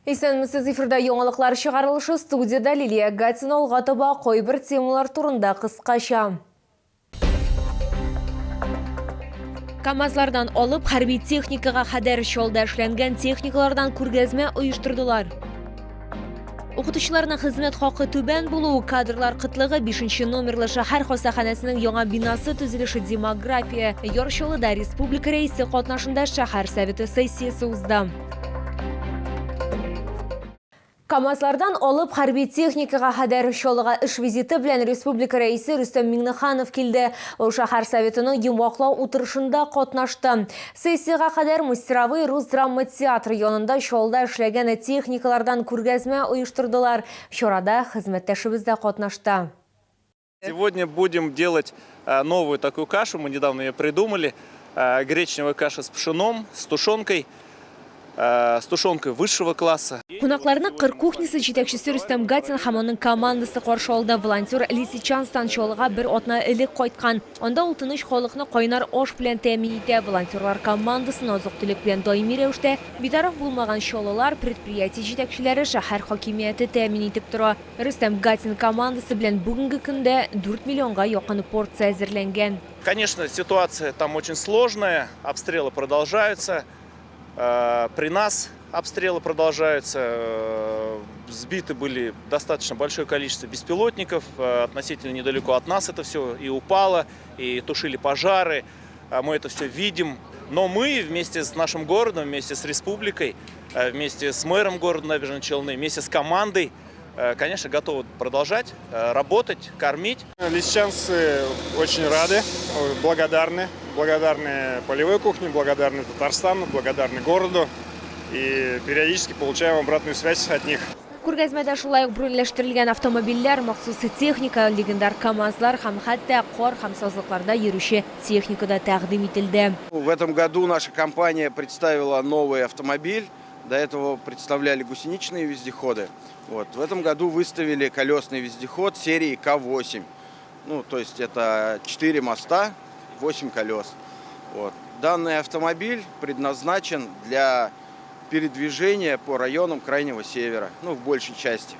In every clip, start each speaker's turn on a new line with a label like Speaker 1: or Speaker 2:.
Speaker 1: Исәнмесез, эфирда яңалыклар чыгарылышы, студиядә Лилия Гатина. Алга таба кайбер темалар турында кыскача. КАМАЗлардан алып хәрби техникага кадәр Чаллыда эшләнгән техникалардан күргәзмә оештырдылар. Укытучыларның хезмәт хакы түбән булуы, кадрлар кытлыгы, 5 номерлы шәһәр хастаханәсенең яңа бинасы төзелеше, демография. Яр Чаллыда республика Рәисе катнашында шәһәр советы сессиясе узды. КАМАЗлардан алып хәрби техникага кадәр Чаллыга эш визиты белән республика Рәисе Рөстәм Миңнеханов килде. Ул шәһәр советының йомгаклау утырышында катнашты. Сессиягә кадәр Мастеровые рус драма театры янында Чаллыда эшләгән техникалардан күргәзмә оештырдылар. Чарада хезмәттәшебез дә катнашты.
Speaker 2: Сегодня будем делать новую такую кашу, мы недавно ее придумали. Гречневая каша с пшеном, с тушенкой. С тушенкой высшего класса.
Speaker 1: Кунакларны кыр кухнясы җитәкчесе Рөстәм Гатин һәм аның командасы каршы алды. Волонтер Лисичанстан Чаллыга бер атна элек кайткан. Анда ул тыныч халыкны кайнар аш белән тәэмин итә. Волонтерлар командасын азык-төлек белән даими рәвештә битараф булмаган чаллылар, предприятие җитәкчеләре, шәһәр хакимияте тәэмин итеп тора. Рөстәм Гатин командасы белән бүгенге көндә дүрт миллионга якын порция әзерләнгән.
Speaker 2: Конечно, ситуация там очень сложная, обстрелы продолжаются. При нас обстрелы продолжаются, сбиты были достаточно большое количество беспилотников, относительно недалеко от нас это все и упало, и тушили пожары, мы это все видим. Но мы вместе с нашим городом, вместе с республикой, вместе с мэром города Набережные Челны, вместе с командой, конечно, готовы продолжать работать, кормить.
Speaker 3: Лисичанцы очень рады, благодарны. Благодарны полевой кухне, благодарны Татарстану, благодарны городу. И периодически получаем обратную связь от них.
Speaker 1: Күргәзмәдә шулай ук броньләштерелгән автомобильләр, махсус техника, легендар КАМАЗлар һәм хәтта кар һәм сазлыкларда йөрүче техника да тәкъдим ителде.
Speaker 4: В этом году наша компания представила новый автомобиль. До этого представляли гусеничные вездеходы. Вот. В этом году выставили колесный вездеход серии К8. То есть это 4 моста, 8 колес. Вот. Данный автомобиль предназначен для передвижения по районам Крайнего Севера, в большей части.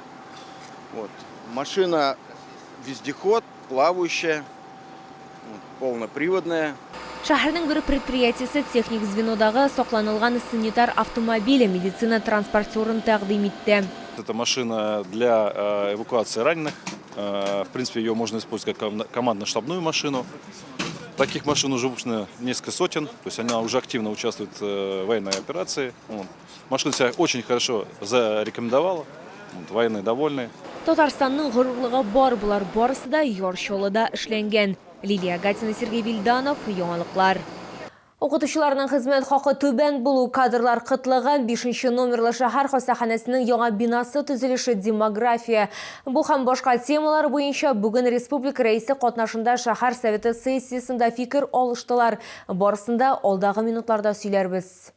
Speaker 4: Вот. Машина вездеход, плавающая, полноприводная.
Speaker 1: Шәһәрнең бер предприятиесе техник звенодагы сакланылган санитар автомобиле медицина транспортерын тәкъдим итте.
Speaker 5: Это машина для эвакуации раненых. В принципе, ее можно использовать как командно-штабную машину. Таких машин уже выпущено несколько сотен, то есть она уже активно участвует в военной операции. Машина себя очень хорошо зарекомендовала, военные довольны.
Speaker 1: Татарстанның горурлыгы бар, болар барысы да Яр Чаллыда эшләнгән. Лилия Гатина, Сергей Вильданов, Яңалыклар. Укытучыларның хезмәт хакы түбән булу, кадрлар кытлыгы, 5 номерлы шәһәр хастаханәсенең яңа бинасы төзелеше, демография. Бу һәм башка темалар буенча бүген республика рәисе катнашында шәһәр советы сессиясендә фикер алыштылар. Барысын да алдагы минутларда сөйләрбез.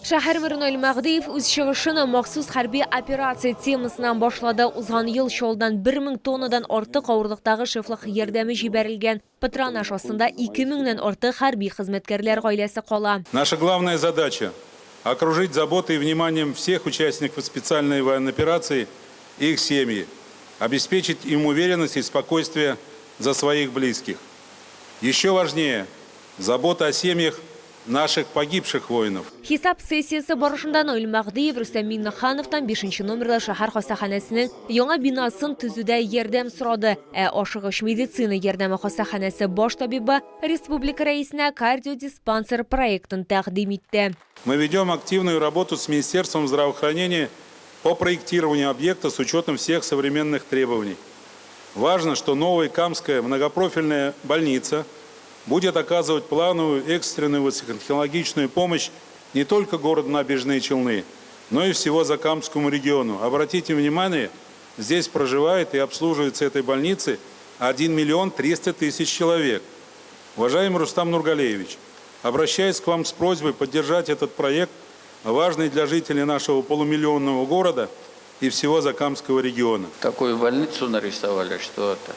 Speaker 1: Шәһәр мэры Наил Мәһдиев үз чыгышын махсус хәрби операция темасыннан башлады. Узган ел Чаллыдан бер мең тоннадан артык авырлыктагы шефлык ярдәме җибәрелгән. Патронаж астында ике меңнән артык хәрби хезмәткәрләр гаиләсе кала.
Speaker 6: Наша главная задача окружить заботой и вниманием всех участников специальной военной операции и их семьи, обеспечить им уверенность и спокойствие за своих близких. Еще важнее забота о семьях наших погибших воинов.
Speaker 1: Хисап сессиясе барышында Наил Мәһдиев Рөстәм Миңнехановтан 5 номерлы шәһәр хастаханәсенең яңа бинасын төзүдә ярдәм сорады. Ә ашыгыч медицина ярдәме хастаханәсе баш табибы республика рәисенә кардиодиспансер проектын тәкъдим итте.
Speaker 6: Мы ведем активную работу с Министерством здравоохранения по проектированию объекта с учетом всех современных требований. Важно, что новая Камская многопрофильная больница будет оказывать плановую, экстренную высокотехнологичную помощь не только городу Набережные Челны, но и всего Закамскому региону. Обратите внимание, здесь проживает и обслуживается этой больницы 1 миллион 300 тысяч человек. Уважаемый Рустам Нургалиевич, обращаюсь к вам с просьбой поддержать этот проект, важный для жителей нашего полумиллионного города и всего Закамского региона.
Speaker 7: Такую больницу нарисовали, что это.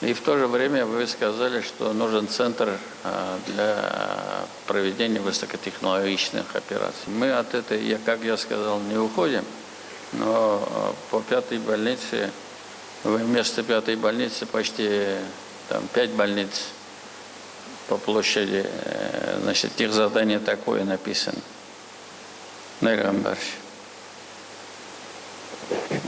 Speaker 7: И в то же время вы сказали, что нужен центр для проведения высокотехнологичных операций. Мы от этой, я, как я сказал, не уходим, но по пятой больнице, вместо пятой больницы почти там пять больниц по площади, значит, тех задание такое написано. Наиль Гамбарович.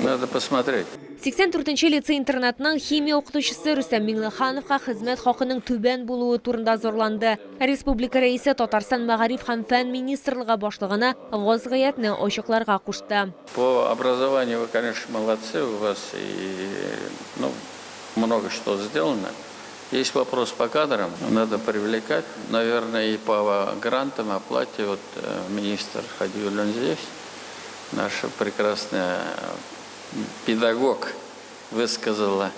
Speaker 7: Надо посмотреть.
Speaker 1: 84 нче лицей-интернатның химия укытучысы Рөстәм Миңнехановка хезмәт хакының түбән булуы турында зарланды. Республика Рәисе Татарстан Мәгариф һәм фән министрлыгы башлыгына вазгыятьне ачыкларга кушты.
Speaker 7: По образованию вы, конечно, молодцы, у вас и, ну, много что сделано. Есть вопрос по кадрам, надо привлекать, наверное, и по грантам, оплате. Вот министр Хадиуллин здесь, наша прекрасная педагог высказала,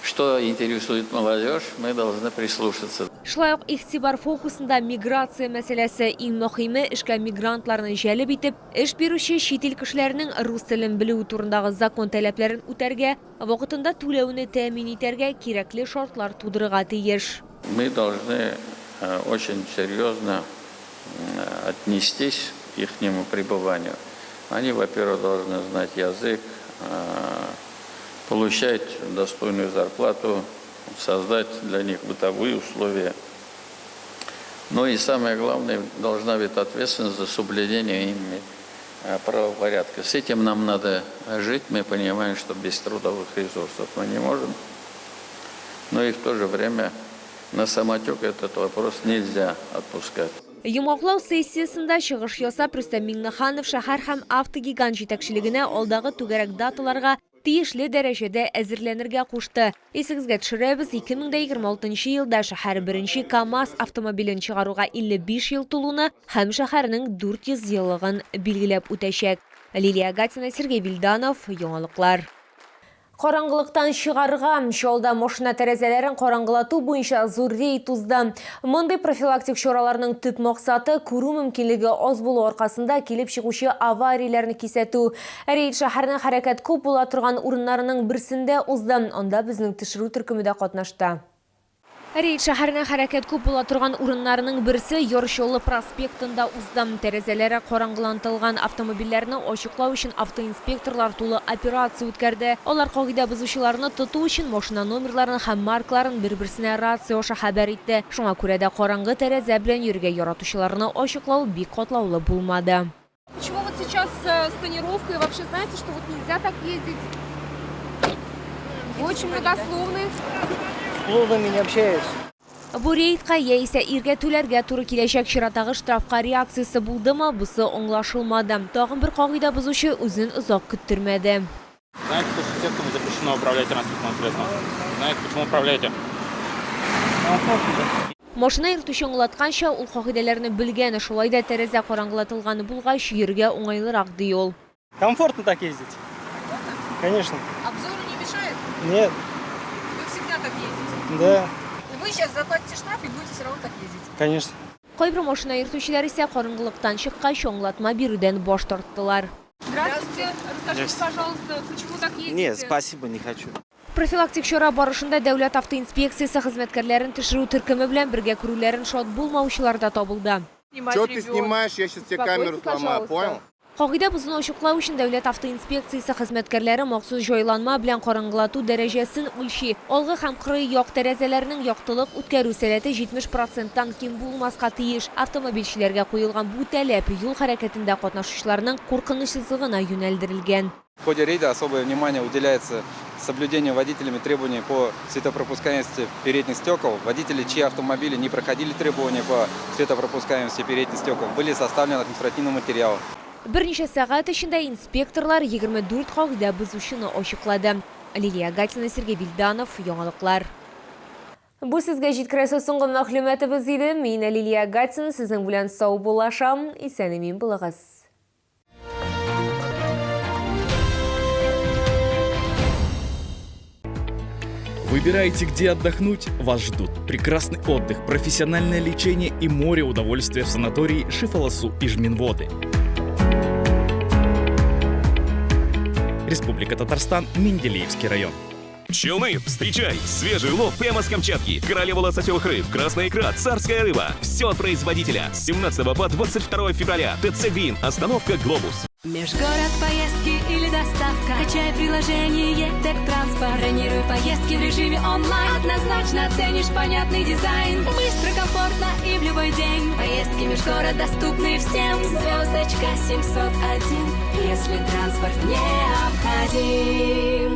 Speaker 7: что интересует молодежь, мы должны прислушаться.
Speaker 1: Шулай ук игътибар фокусында миграция мәсьәләсе. Иң мөһиме, эшкә мигрантларны җәлеп итеп, эш бирүче чит ил кешеләренең рус телен белүе турындагы закон таләпләрен үтәргә, вакытында түләүне тәэмин итәргә, кирәкле шартлар тудырырга тиеш.
Speaker 7: Мы должны очень серьезно отнестись к ихнему пребыванию. Они, во-первых, должны знать язык, получать достойную зарплату, создать для них бытовые условия. Ну и самое главное, должна быть ответственность за соблюдение ими правопорядка. С этим нам надо жить. Мы понимаем, что без трудовых ресурсов мы не можем. Но и в то же время на самотек этот вопрос нельзя отпускать.
Speaker 1: Йомгаклау сессиясендә чыгыш ясап, Рөстәм Миңнеханов шәһәр һәм автогигант җитәкчелегенә алдагы түгәрәк даталарга тиешле дәрәҗәдә әзерләнергә кушты. Исегезгә төшерәбез, 2026 елда шәһәр беренче КАМАЗ автомобилен чыгаруга 55 ел тулуны һәм шәһәрнең 400 еллыгын билгеләп үтәчәк. Лилия Гатина, Сергей Вильданов, Яңалыклар. Караңгылыктан чыгарга, Чаллыда машина тәрәзәләрен караңгылату буенча зур рейд узды. Мондый профилактик чараларның төп максаты күрү мөмкинлеге аз булу аркасында килеп чыгучы аварияләрне кисәтү. Рейд шәһәрнең хәрәкәт күп була торган урыннарының берсендә узды. Анда безнең төшерү төркеме дә катнашты. Рейд шәһәрнең хәрәкәт күп була торган урыннарының берсе Яр Чаллы проспектында узды. Тәрәзәләре караңгылантылган автомобильләрне ачыклау өчен автоинспекторлар тулы операция үткәрде. Алар кагыйдә бозучыларны тоту өчен машина номерларын һәм маркаларын бер-берсенә рация аша хәбәр итте. Шуңа күрә дә караңгы тәрәзә белән йөрергә яратучыларны ачыклау бик катлаулы булмады.
Speaker 8: Почему вот сейчас с тонировкой вообще знаете, что вот нельзя так ездить? Вы очень многословный.
Speaker 9: С клоунами не общаюсь.
Speaker 1: Бу рейдка яисә иргә түләргә туры киләчәк чираттагы штрафка реакциясе булдымы, бусы аңлашылмады. Тагын бер кагыйдә бозучы үзен озак көттермәде.
Speaker 10: Знаете, что сетками запрещено управлять транспортным средством? Знаете, почему управляете?
Speaker 1: Машина йөртүче аңлатканча, ул кагыйдәләрне белгән, шулай да тәрәзә караңгылатылган булгач, йөрергә уңайлырак, ди ул.
Speaker 9: Комфортно так ездить. Конечно.
Speaker 8: Обзору не мешает?
Speaker 9: Нет.
Speaker 8: Вы всегда так ездите?
Speaker 9: Да.
Speaker 8: Вы сейчас заплатите штраф и будете все равно так ездить?
Speaker 9: Конечно.
Speaker 1: Кайбер машина йөртүчеләр исә караңгылыктан чыккач аңлатма бирүдән баш тарттылар.
Speaker 8: Здравствуйте. Расскажите, пожалуйста, почему так ездите?
Speaker 11: Нет, спасибо, не хочу.
Speaker 1: Профилактик чара барышында Дәүләт автоинспекциясе хезмәткәрләрен төшерү төркеме белән бергә күрүләрен шат булмаучылар да табылды.
Speaker 12: Че ты снимаешь? Я сейчас тебе камеру сломаю, понял?
Speaker 1: Кагыйдә бозуны ачыклау өчен Дәүләт автоинспекциясе хезмәткәрләре махсус җайланма белән караңгылату дәрәҗәсен үлчи. Алгы һәм кырый як тәрәзәләренең яктылык үткәрү сәләте 70 проценттан ким булмаска тиеш. Автомобильчеләргә куелган бу таләп юл хәрәкәтендә катнашучыларның куркынычсызлыгына юнәлдерелгән.
Speaker 13: В ходе рейда особое внимание уделяется соблюдению водителями требований по светопропускаемости передних стекол. Водители, чьи автомобили не проходили требования по светопропускаемости передних стекол, были составлены административный материал.
Speaker 1: Берничә сәгать эчендә инспекторлар 24 кагыйдә бозучыны ачыклады. Лилия Гатина, Сергей Вильданов, Яңалыклар. Бу сезгә җиткерәсе соңгы мәгълүматыбыз иде. Мин Лилия Гатина сезнең белән саубуллашам. Исән-имин булыгыз.
Speaker 14: Выбираете, где отдохнуть? Вас ждут прекрасный отдых, профессиональное лечение и море удовольствия в санатории Шифаласу и Жминводы. Республика Татарстан, Менделеевский район.
Speaker 11: Челны, встречай! Свежий улов прямо с Камчатки. Королева лососевых рыб, красная икра, царская рыба. Все от производителя. С 17 по 22 февраля. ТЦ «Грин». Остановка «Глобус».
Speaker 15: Межгород, поездки или доставка. Качай приложение Тек Транспорт. Бронируй поездки в режиме онлайн. Однозначно оценишь понятный дизайн. Быстро, комфортно и в любой день. Поездки межгород доступны всем. Звездочка 701, если транспорт необходим.